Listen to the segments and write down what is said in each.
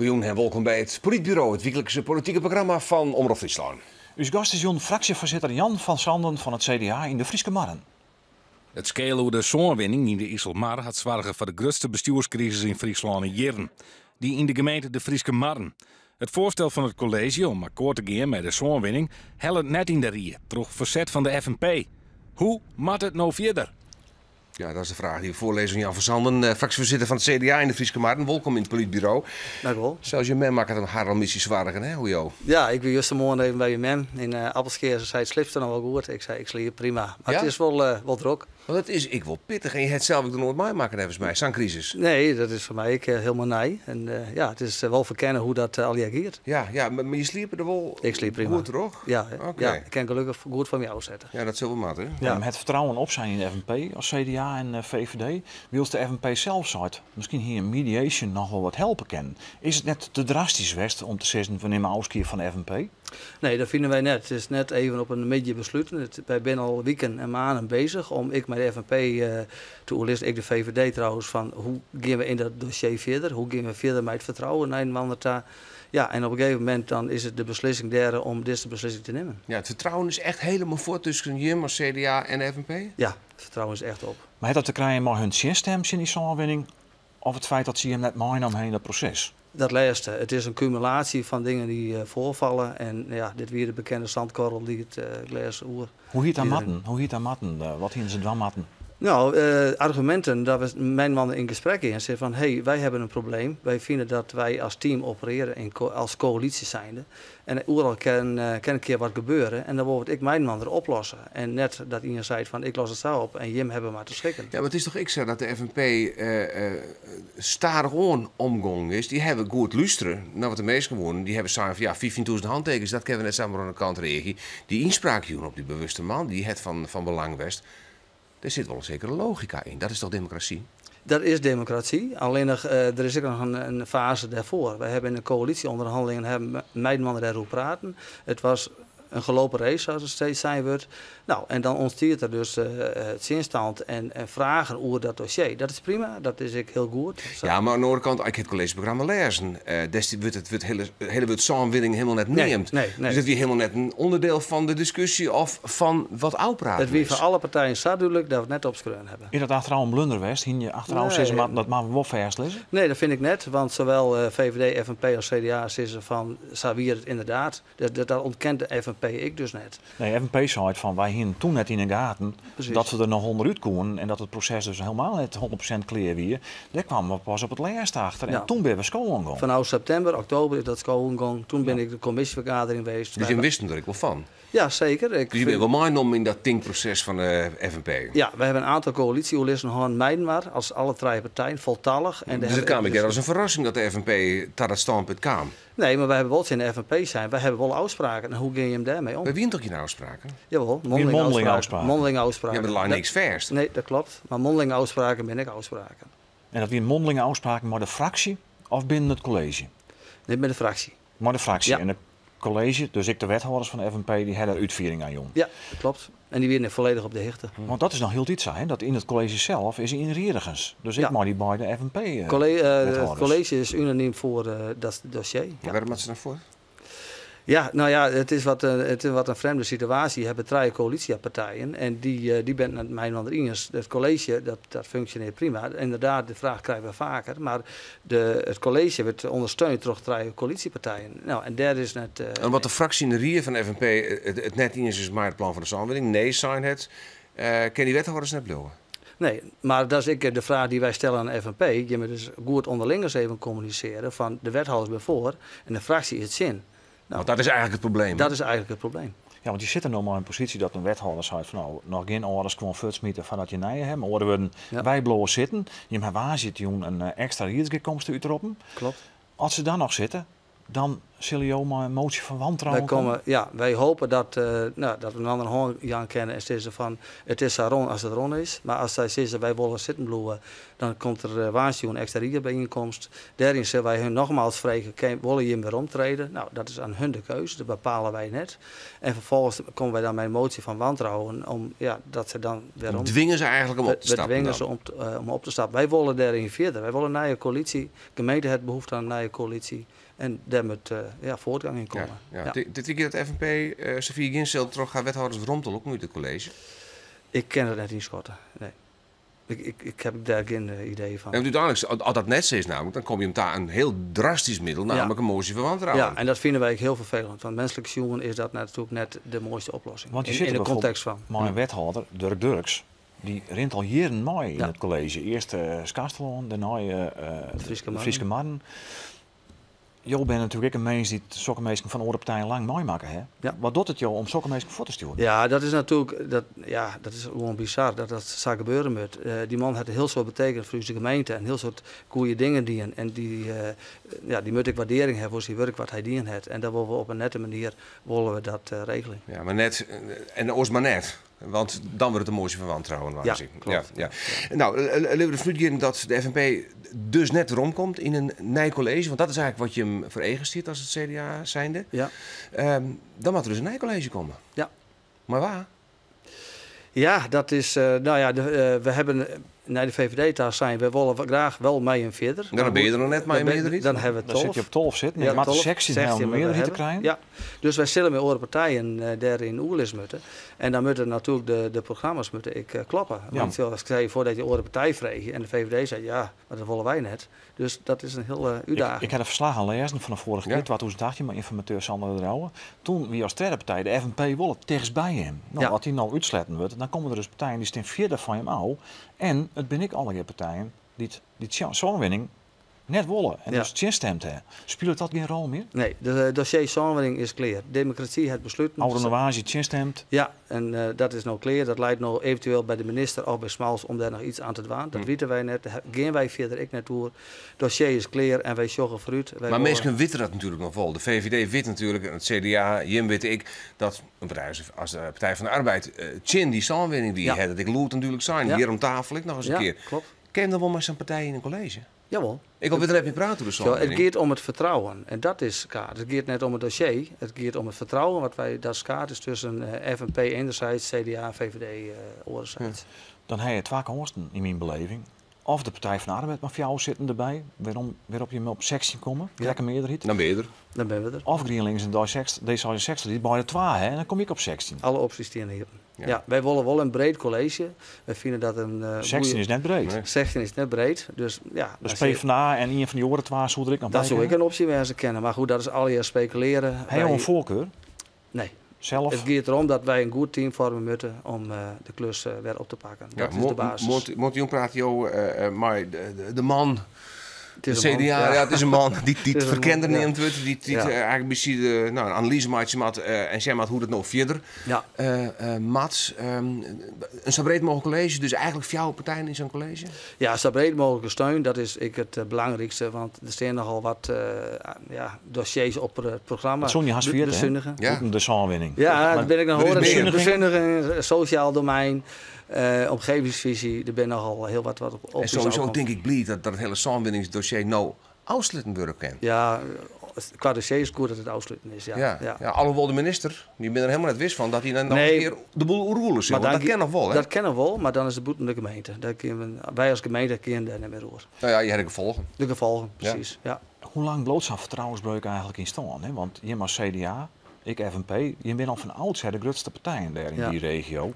Goejûn en wolkom by it Polytburo, it wyklikse politike programma fan Omrop Fryslân. Us gast is jûn fraksjefoarsitter Jan van Zanden fan it CDA yn de Fryske Marren. It skeel oer de sânwinning yn de Iselmar hat soarge foar de grutste bestjoerskrisis yn Fryslân yn jierren. Dy yn de gemeente De Fryske Marren. It foarstel fan it kolleezje om akkoart te gean mei de sânwinning hellet net yn de rie troch ferset fan de FNP. Hoe moat it no fierder? Ja, dat is de fraach dy't we foarlizze oan Jan van Zanden, eh, fraksjefoarsitter fan it CDA yn de Fryske Marren. Wolkom yn it Polytburo. Dank u wol. Sels je mem makket har al in bytsje soargen, hè, oer jo? Ja, ik wie justermoarn even by myn mem yn uh, Appelskea. Se sei, sliepst noch wol goed? Ik sei, ik sliep prima. Mar Ja? it is wol, uh, wol drok. Want it is ek wol pittich en je ha it sels ek noch noait meimakke neffens my, sa'n krisis. Nee, dat is foar my ek hielendal nij. En uh, ja, it is wol ferkennen hoe't dat allegear giet. Ja, mar je sliepe der wol Ik sliep prima. goed troch? Ja, Oké. ja, ik kin gelokkich goed foar my ôfsette. Ja, dat sil wol moatte. Ja. It fertrouwen op sein yn de FNP as CDA en VVD, wylst de FNP sels seit, miskien hie in mediation noch wol wat helpe kinnen. Is it net te drastysk west om te sizzen we nimme ôfskie fan de FNP? Nee, dat fine wy net. It is net even op in middei besluten. It, wy binne al wiken en maanden beuzich om ek mei de FNP te oerlizzen, ek de VVD trouwens, fan hoe gean we yn dat dossier fierder? Hoe gean we fierder mei it fertrouwen nei inoar ta? Ja, en op in gegeven momint dan is it de beslissing dêr om dizze beslissing te nimmen. Ja, it fertrouwen is echt hielendal fuort tusken jim as CDA en de FNP? Ja, it fertrouwen is echt op. Mar hat dat te krijen mei hun tsjinstim tsjin dy sânwinning of it feit dat se jim net meinaam ha yn dat proses? Dat lêste. It is in kumulaasje fan dingen dy't foarfalle. En ja, dit wie de bekende sandkorrel dy't it glês oer. Hoe hie it dan moatten? Hoe hie it dan moatten? Wat hiene se dwaan moatten? Nou, arguminten dat we mei yn gesprek gean. Sizze fan, hey, wy hawwe in probleem. Wy fine dat wy as team operearje in as koälysje zijnde. En oeral kin in kear wat gebeure. En dan wolle we it ek mei-inoar oplosse. En net dat ien seit fan, ik los it sa op en jim hawwe mar te skikken. Ja, mar it is dochs ek sa dat de FNP stadichoan omgongen is. Dy hawwe goed lústere nei wat de minsken woenen. Dy hawwe sein fan ja, 15.000 hantekens, dat kinne we net samar oan de kant reagje. Dy ynspraak jûn op dy bewuste man, dy hat fan belang west. Dêr sit wol in sekere logika yn. Dat is dochs demokrasy? Dat is demokrasy. Allinnich der is ek noch in faze dêrfoar. Wy hawwe yn de koälysjeûnderhannelingen hawwe mei-inoar dêroer praten. It wie in gelopen race, sa as it steeds sein wurdt. Nou, en dan ûntstiet der dus tsjinstân en fragen oer dat dossier. Dat is prima, dat is ek hiel goed. Ja, mar oan de oare kant, ik ha it kolleezjeprogramma lêzen. Dêr wurdt it hiele wurd sânwinning hielendal net neamd. Nee. Dus it wie hielendal net in ûnderdiel fan de diskusje of fan wat ôfpraten It wie is. foar alle partijen sa dúdlik dat we it net opskreaun hawwe. Is dat achterôf in blunder west? Hiene je achterôf Nee. sizze moatten dat moatte we wol fêstlizze? Nee, dat fyn ik net. Want sawol VVD, FNP as CDA sizze fan sa wie it ynderdaad. Dat ûntkent de FNP ek dus net. Nee, FNP seit fan wy hiene toen net yn 'e gaten dat we der noch ûnderút koenen en dat it proses dus hielendal net 100% klear wie. Dêr kwamen we pas op it lêste achter en toen binne we skowen gong. Fanôf septimber, oktober is dat skowen gong. Toen bin ik de kommisjefergadering west. Dus jim wisten der ek wol fan? Ja, seker. Ik Dus je binne wol meinommen yn dat tinkproses fan de FNP? Ja, we hawwe in oantal koälysje-oerlizzen hân mei-inoar, as alle trije partijen, foltallich. En Dus it kaam ek net as in ferrassing dat de FNP ta dat stânpunt kaam? Nee, mar wy hawwe wol tsjin de FNP sein, wy hawwe wol ôfspraken en hoe gean jim dêrmei om? Wy wiene toch gjin ôfspraken? Jawol, Wiene mondelinge mondelinge ôfspraken. ôfspraken. Mondelinge ôfspraken. Ja, mar der lei niks fêst. Nee, dat kloppet. Mar mondelinge ôfspraken binne ek ôfspraken. En dat wiene mondelinge ôfspraken mei de fraksje of binnen it kolleezje? Nee, mei de fraksje. Mei de fraksje. Ja. En it kolleezje, dus ek de wethâlders fan de FNP, dy hawwe dêr útfiering oan jûn. Ja, dat kloppet. En dy wiene folledich op de hichte. Want dat is noch hieltyd sa, hè, dat yn it kolleezje sels is ienriedigens. Dus ek mei dy beide FNP It wethâlders. kolleezje is unanym foar dat dossier. Maar wêrom moatte se dan fuort? Ja, nou ja, it is wat in frjemde situaasje. Je hawwe trije koälysjepartijen en dy binne it mei-inoar iens. It kolleezje, dat funksjonearret prima. Ynderdaad, de fraach krije we faker. Mar it kolleezje wurdt ûndersteund troch trije koälysjepartijen. Nou, en dêr is net... En wat de fraksje yn de rie fan FNP it net iens is mei it plan fan de sânwinning, nee sein hat, kin dy wethâlders net bliuwe? Nee, mar dat is ek de fraach dy't wy stelle oan de FNP. Je moatte dus goed ûnderling ris even kommunisearje fan de wethâlders binne foar en de fraksje is tsjin. Nou, Want dat is eigentlik it probleem. Dat is eigentlik it probleem. Ja, want je sitte no mei in posysje dat in wethâlder seit fan nou, noch gjin âlde skuon fuortsmite foardat je nije hawwe. Oare wurden, wy bliuwe sitten. Jim hawwe woansdeitejûn in ekstra riedsgearkomste útroppen. Kloppet. As se dan noch sitte, Dan sille jo mei in motie fan wantrouwen Wij komme? Komme, ja, wij hopen dat, nou, dat we in andere hân jaan kinne en sizze fan it is sa rûn as it rûn is. Mar as sy sizze wij wolle sitten bliuwe, dan komt der woansdei in ekstra riedsbyienkomst. Dêryn sille wij hun nogmaals frege, wolle jim weromtrede? Nou, dat is oan hun de keuze, dat bepale wij net. En vervolgens komme wij dan mei in motie fan wantrouwen om, ja, dat se dan werom. Dwinge se eigenlijk om op te We stappen dwinge dan? se om op te stappen. Wij wolle dêryn fierder. Wij wolle in nije koälysje. Gemeente hat behoefte oan in nije koälysje. En dêr moat, ja, fuortgang yn komme. Ja, ja. Ja. Dit kear dat FNP safier gean sil troch har wethâlders werom te lûken út it kolleezje? Ik kin it net ynskatte, nee. Ik heb dêr gjin idee fan. En úteinlik, as dat net sa is namelijk, dan komme je ta in hiel drastysk middel, namelijk in moasje fan wantrouwen. Ja, en dat fine wy ek hiel ferfelend. Want minsklik sjoen is dat natuerlik net de moaiste oplossing. Want je In sitte de bijvoorbeeld kontekst fan. mei in wethâlder, Durk Durksz, dy rint al jierren mei yn it kolleezje. Earst Skarsterlân, dêrnei Fryske de Marren. Fryske Marren. Jo binne natuerlik ek in mins dy't sokke minsken fan oare partijen lang meimakke, hè? Ja. Wat docht it jo om sokke minsken fuort te stjoeren? Ja, dat is natuerlik, dat, ja, dat is gewoan bizar dat dat sa gebeuren moat. Dy man hat in hiel soad betekend foar ús de gemeente en hiel soad goede dingen dien. En ja, dy moat ek waardearring hawwe foar syn wurk wat hy dien hat. En dat wolle we op in nette manier wolle we dat regelje. Ja, mar net, en oars mar net. Want dan wurdt it in moasje fan wantrouwen, Ja, waanzin. klopt. Ja, ja. Nou, litte we derfan útgean dat de FNP dus net weromkomt yn in nij kolleezje. Want dat is eigenlijk wat jim foar eagen stiet as it CDA zijnde. Dan moat der dus in nij kolleezje komme. Mar wa? Ja, dat is, nou ja, we hebben nei de VVD ta sein, we wolle graach wol mei jim fierder. Dan bin je der noch net mei in mearderheid. Dan hawwe we Dan sit je 12. op 12 sitten. Ja, Je moat 12, 16 16 om een moeten we mearderheid te hebben. krijen. Ja, dus wij zullen met oare partijen daarin oerlis moeten. En dan moeten natuurlijk de programma's moeten ik kloppen. Want zoals ik zei, voordat je oare partij vreeg en de VVD zei ja, maar dat willen wij net. Dus dat is een hele uitdaging. Ik had een verslag aan lezen van de vorige keer, 2018, maar informateur Sander de Rouwe. Toen wie als derde partij, de FNP, wel het dichtst bij hem. Nou, als die nou uitsletten wordt, dan komen er dus partijen die staan verder van hem af. En het ben ik alle partijen die die sânwinning net wollen en dus tsjinstemt hè. Speelt dat geen rol meer? Nee, de dossier sânwinning is klear. Demokrasy hat besluten. Oude Noazie tsjinstemt. Ja, en dat is nou klear. Dat leit no eventueel by de minister of by Smals om dêr noch iets oan te dwaan. Dat witte wij net. Dêr gean wy fierder ek net oer. Dossier is klear en wy sjogge foarút. Wij Mar wolle minsken witte dat natuerlik noch wol. De VVD wit natuerlik en it CDA, jim witte ek, dat in partij as de Partij van de Arbeid tsjin dy sânwinning wie. Hè, dat ik lûd natuerlik sein. Hjir om tafel ek noch ris in kear. Kin dan wol mei sa'n partij yn in kolleezje? Jawol. Ik wil der net mear prate oer de Zo, het sânwinning. gaat om het vertrouwen. En dat is kaart. Het gaat net om het dossier. Het gaat om het vertrouwen wat wij, dat is kaart is tussen FNP enerzijds, CDA en VVD anderzijds. Dan heb je twee kansen in mijn beleving. Of de Partij van de Arbeid maar voor jou zitten erbij, waarop je op 16 komt, krijg een meerderheid. Dan ben je er. Dan ben we er. Of GrienLinks en D66, die bij de 2, hè, en dan kom ik op 16. Alle opties die hier. Ja, wij willen wel een breed college. Wij vinden dat een 16 goeie is net breed. Nee. 16 is net breed. Dus, ja, Dus als je PvdA en een van die andere 2 zou ik nog Dat bij zou ik kunnen? een optie wensen kennen. Maar goed, dat is al je speculeren. Heb je al een voorkeur? Nee. Zelf? Het gaat erom dat wij een goed team vormen moeten om de klus weer op te pakken. Ja, dat is de basis. Mont Jong praat jou, maar de man, Het is de een man, CDA, ja. ja, het is een man die Het is een man, verkender ja. neemt wordt, die eigenlijk misschien nou, een analyse maakt, en zeg maar hoe dat nou verder. Mats, een zo breed mogelijk college, dus eigenlijk voor jouw partijen in zo'n college? Ja, zo breed mogelijke steun, dat is ik het belangrijkste, want er staan nogal wat dossiers op het programma. Dat zong je haast vierde, hè? Bezuinigen. De sânwinning. Ja, Maar daar ben ik nog er is horen. meer. Bezuinigen, sociaal domein, omgevingsvisie, er ben nogal heel wat op En sowieso opties denk ik blij dat het hele sânwinningsdossier nou afsluiten worden kan. Ja, qua dossier is het goed dat het afsluiten is. Ja. Ja, alhoewel de minister, die ben er helemaal net wist van, dat hij dan nog Nee. een keer de boel oerwoelen zal. Maar Want dan dat ken nog wel, hè? Dat kennen we wel, maar dan is de boete de gemeente. Daar kunnen we, wij als gemeente kunnen daar niet meer over. Nou ja, je hebt de gevolgen. De gevolgen, precies. Ja. Hoe lang bloot zo'n vertrouwensbreuk eigenlijk in stand? Hè? Want je als CDA, ik FNP, je bent al van oudsher de grootste partijen daar in die regio.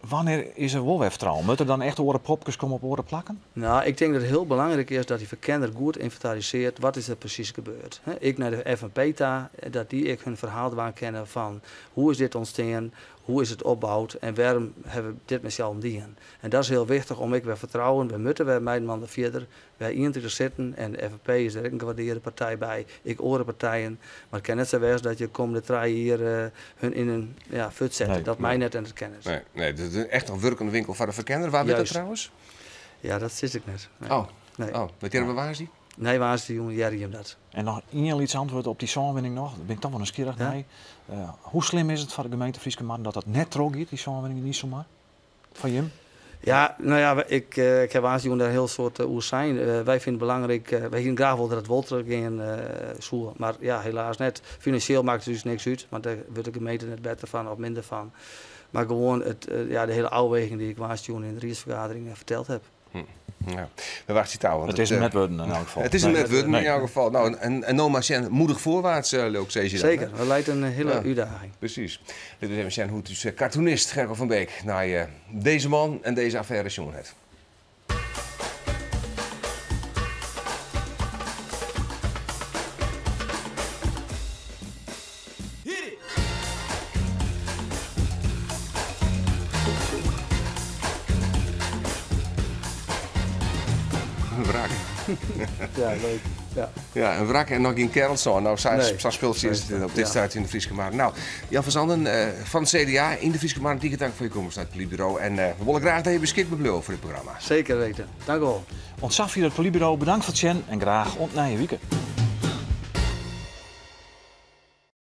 Wanneer is er wel weer vertrouwen? Moet er dan echt oren popkes komen op oren plakken? Nou, ik denk dat het heel belangrijk is dat die verkenner goed inventariseert wat is er precies gebeurd. Hè, ik naar de FNP ta, dat die ik hun verhaal waan kennen van hoe is dit ontstaan, hoe is het opgebouwd en waarom hebben we dit met z'n allen dien. En dat is heel wichtig om ik weer vertrouwen, we moeten weer mijn man verder, wij 21 zitten en de FNP is er ook een gewaardeerde partij bij, ik oren partijen. Maar het kan net zo wezen dat je komende 3 hier hun in een, ja, fut zet. Nee, dat nee. mij net en het kennis. Nee, nee, dat is echt een werkende winkel van de verkenner. Waar zit dat trouwens? Ja, dat zit ik net. Nee. Oh. Nee. Oh, weet je waar is die? Nei woansdeitejûn hearre jim dat. En noch ien lyts antwurd op dy sânwinning noch. Dêr bin ik toch wol nijsgjirrich nei. Hoe slim is it foar de gemeente Fryske Marren dat dat net trochgiet, dy sânwinning yn Iselmar? Foar jim? Ja, no ja, ik ha woansdeitejûn dêr in hiel soad oer sein. Wy fine it belangryk, wy hiene graach wol dat it wol trochgean soe, mar ja, helaas net. Finansjeel makket it ús niks út, want dêr wurdt de gemeente net better fan of minder fan. Mar gewoan it, ja, de hiele ôfweging dy't ik woansdeitejûn yn de riedsfergadering ferteld heb. Ja. We wachtsje it ôf. It is him net wurden yn elk gefal. It is him net wurden yn elk gefal. No, en no mar sjen, moedich voorwaarts, leau ik, sizze je dan. Seker, dat leit in hiele útdaging. Presys. Litte we even sjen hoe't ús cartoonist Gerko van Beek nei dizze man en dizze affêre sjoen hat. Een wrak. Ja, leuk. Ja. Ja, in wrak en noch gjin kerrelsân. No, sa, Nee. sa spultsje is it op dit stuit yn de Fryske Marren. No, Jan van Zanden fan it CDA yn de Fryske Marren, tige tank foar jo komst nei it Polytburo. En we wolle graach dat jo beskikber bliuwe foar dit programma. Seker weten. Dank u wol. Oant safier it Polytburo. Bedankt foar it sjen en graach oant nije wike.